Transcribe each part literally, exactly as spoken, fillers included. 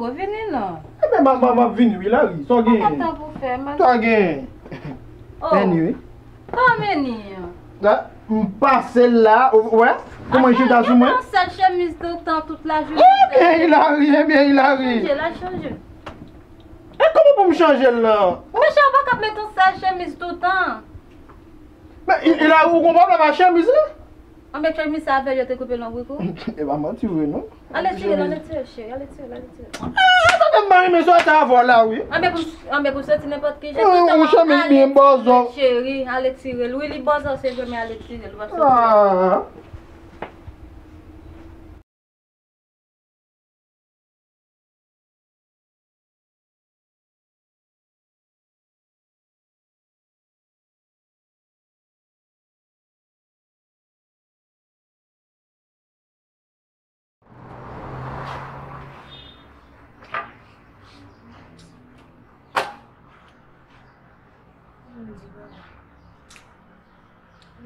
Ou vini non. Ebyen, m ap, m ap, m ap vini, wi, Lari. Sa w genyen? Kontan pou fè, man. Sa w genyen? Oh. Vini, wi. Kòman vini an? La, m pase l la, ou wè? Kòman l chita sou mwen? Yon sèl chemiz toutan, tout lajounen. Ebyen, Lari, ebyen, Lari. Chanje, la chanje. E kòman pou m chanje l lan? Mesye, ou pa ka mete yon sèl chemiz toutan. Men, e, e la, ou gon pwoblèm ak chemiz la? Anben, chemiz sa avè yo te koupe l an briko. E pa manti vre, non. Ale tire l, ale tire l, cheri, ale tire l, ale tire l. Ah, tande m pa renmen sa ta avè w la, wi. Anben pou, anben pou soti nenpòt ki jan, toutan w ap ale tire l, cheri, ale tire l. Wi, li bòzò, se vre, men ale tire l, ou pa soti. Ah.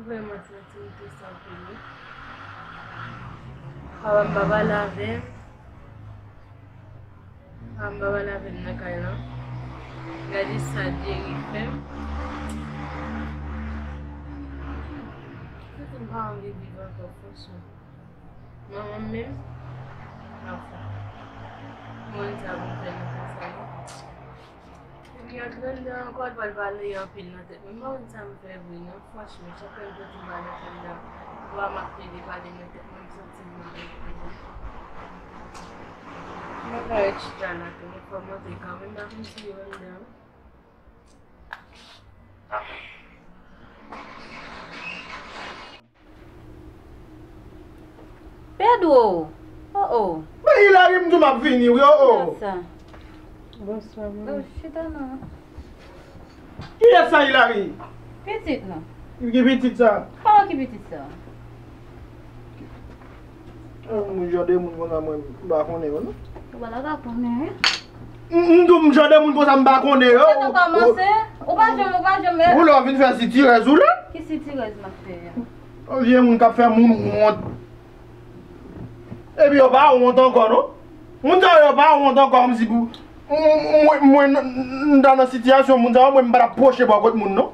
Vrèman santi m triste anpil wi. Papa m pa pale avè m. Papa m pa pale avè m nan kay lan. Gade sa Jerry fè m. Mwen menm, m pa anvi viv ankò, franchman. Manman m menm, anfen. Mwen sa pou m fè nan konsa non. Epi antre anndan ankò, l pral pale anpil nan tèt mwen. M pa konn sa m fè vre non, franchman. Chak lè m santi m pral antre anndan, papa m ap plede pale nan tèt mwen, m santi m mal. Mwen ka ret chita la tou, men fò m antre kanmenm, m pa konn si yo anndan. Pedro! Oh, oh. Men Hilary, m di w m ap vini wi, oh, oh. Kiyès sa? Bonswa, manmi. Oh, chita non. Kiyès sa, Hilary? Pitit non. Ki pitit sa? Kòman ki pitit sa? Yon jan de moun konsa mwen m pa konnen yo non. Ou pa ta ka konnen wi. M, m di w m jan de moun konsa m pa konnen yo. Ou kòmanse? Ou pa janm, ou pa janm. Ou lè w vin fè sitirèz ou la. Ki sitirèz m ap fè a? Yon vye moun k ap fè moun wont. Epi yo pa wont ankò non. Moun sa yo pa wont ankò kòmsi pou mwen, mwen, mwen, m ta nan sitiyasyon moun sa yo, mwen m pa t ap pwoche bò kot moun non.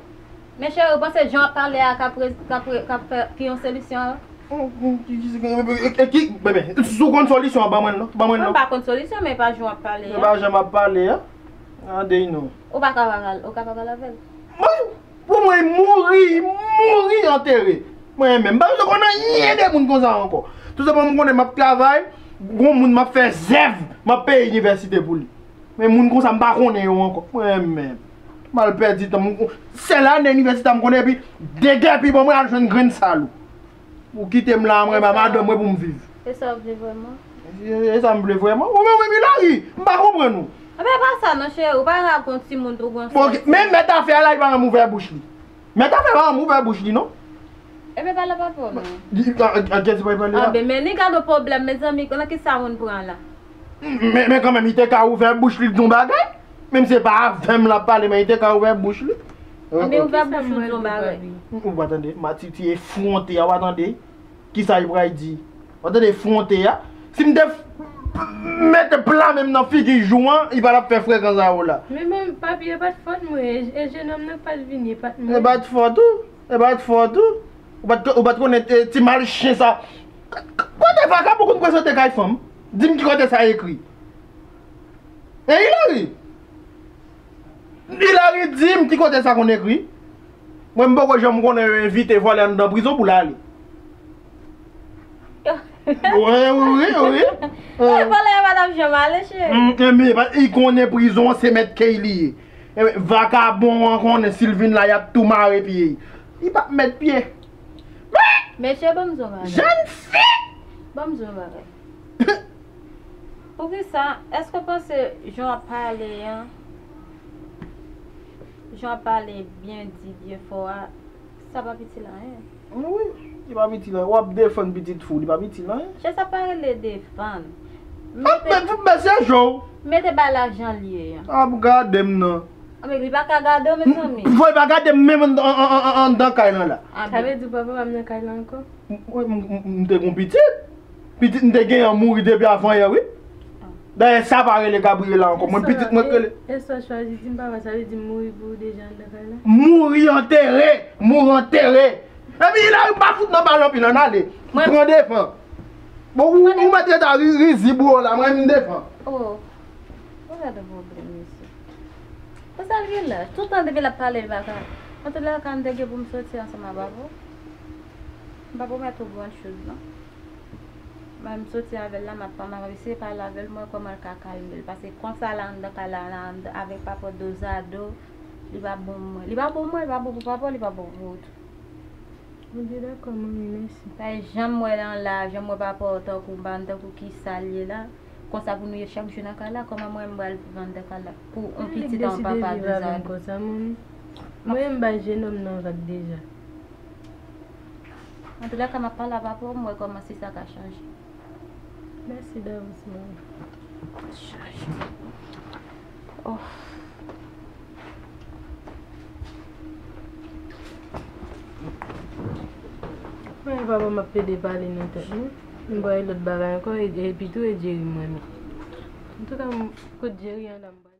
Men cheri, ou panse jan w ap pale a ka pre-, ka pre-, ka fè ki yon solisyon a? E ki, bebe, si w konn solisyon an, ban mwen l non. Ban mwen l non. Mwen pa konn solisyon, men pa jan w ap pale a. Men pa jan m ap pale a. Gade non. Ou pa ka pa pale, ou ka pa pale avè l. Mwen, pou mwen, mouri, mouri antere. Mwen menm, m pa bezwen konn anyen de moun konsa ankò. Tou senpleman m konnen m ap travay, gon moun m ap fè zèv, m ap peye inivèsite pou li. Men moun konsa m pa konnen yo ankò. Mwen menm, m al pèdi tan m. Sèl ane inivèsite a m konnen, epi degèpi ban mwen al jwenn grenn salou. Ou kite m la, mwen, e madanm mwen pou m viv. E sa w vle vrèman? E, e sa m vle vrèman? Ou menm, menm Hilary, m pa konprann ou. Anben, pa sa non, cheri, ou pa ka gon timoun tou gon sèl. Bon, ok, men mèt afè a la, li pa janm ouvè bouch li. Mèt afè a pa janm ouvè bouch li non. Ebyen, pale papa w non. Di, a, a, a, kiyès li pral pale a? Anben, men li gade yon pwoblèm, mezanmi, nan kisa moun pran la? Men, men kanmenm, li te ka ouvè bouch li di yon bagay. Menm si se pa avè m l ap pale, men li te ka ouvè bouch li. Anben, ouvè bouch ou di yon bagay. Ou pa tande? Matiti efwonte a, ou pa tande? Kisa li pral di? Ou pa tande efwonte a? Si m te f-, mete pla men m nan figi Jou an, li pa t ap fè frekan sa yo la. Men, men, papi, e pa t fòt mwen. E, e jennonm nan k pa t vini, e pa t mwen. E pa t fòt ou? E pa t fòt ou? Ou pa t, ou pa t konnen, e, ti mal chen sa. K-, k-, kote vakabon konn prezante kay fanm? Di m ki kote sa ekri. E Hilary? Hilary, di m ki kote sa konn ekri? Mwen, m poko janm konnen yo envite vòlè anndan prizon pou l ale. Wi, wi, wi, wi. Vòlè a pa t ap janm ale, cheri. Mm, enben, li konnen prizon an se mèt kay li ye. Enben, vakabon an konnen si l vin la, y ap tou mare pye. Li p ap met pye. Mesye, ban m di w yon bagay. Jèn fi! Ban m di w yon bagay. Poukisa, èske w panse jan w ap pale an, jan w ap pale byen di, byen fò a, sa p ap itil anyen? Wi, li p ap itil anyen. W ap defann pitit fi w, li p ap itil anyen. Chè, sa pa rele defann. Ap mete, mete, mete bagay la jan l ye an. Ap gade m nan. Anben, li pa ka gade w, mezanmi. Fò li pa gade m menm an, an, an, an, anndan kay lan la. Sa vle di papa pa m nan kay lan ankò? M, m, m, m te gon pitit. Pitit m te genyen an mouri depi avan yè, wi. Dayè, sa pa rele Gabriela ankò. Mwen, pitit mwen k rele. E sa w chwazi di m papa, sa vle di m mouri pou ou deja anndan kay la? Mouri antere! Mouri antere! Epi Hilary pa fout nan bal anpil, ann ale. Pran defan. Bon, ou, ou mèt ret a ri- rizib ou la, mwen m defan. Oh. Ou gade pwoblèm mesye. Konsa l gen laj. Tout tan depi l ap pale, l pa ka. Antouka, m te gen pou m soti ansanm ak papa w. M pa pwomèt ou gran choz non. Mwen m soti avè l la, m ap m ap eseye pale avè l, m wè kòman l ka kalme l. Paske konsa la anndan kay la, la anndan avèk papa w dozado, li pa bon pou mwen. Li pa bon pou mwen, li pa bon pou papa w, li pa bon pou ou tou. Bondye dakò, manmi, mèsi. Paske jan m wè l an la, jan m wè papa w tankou m pa konn tankou kisa l ye la. Konsa pou nou ye chak jou nan kay la, kòman mwen m pral viv anndan kay la pou yon Li pitit an deside papa viv avè m dozado. Konsa, manmi. Mwen, m bay jenòm nan vag deja. Antouka, m ap pale a papa w, m wè kòman si sa ka chanje. Mèsi davans, manmi. Oh. Mwen, papa m ap plede pale nan tèt mwen. M pral lòt bagay ankò, e- epi tou e Jerry m renmen. Antouka, m- kot Jerry an la, m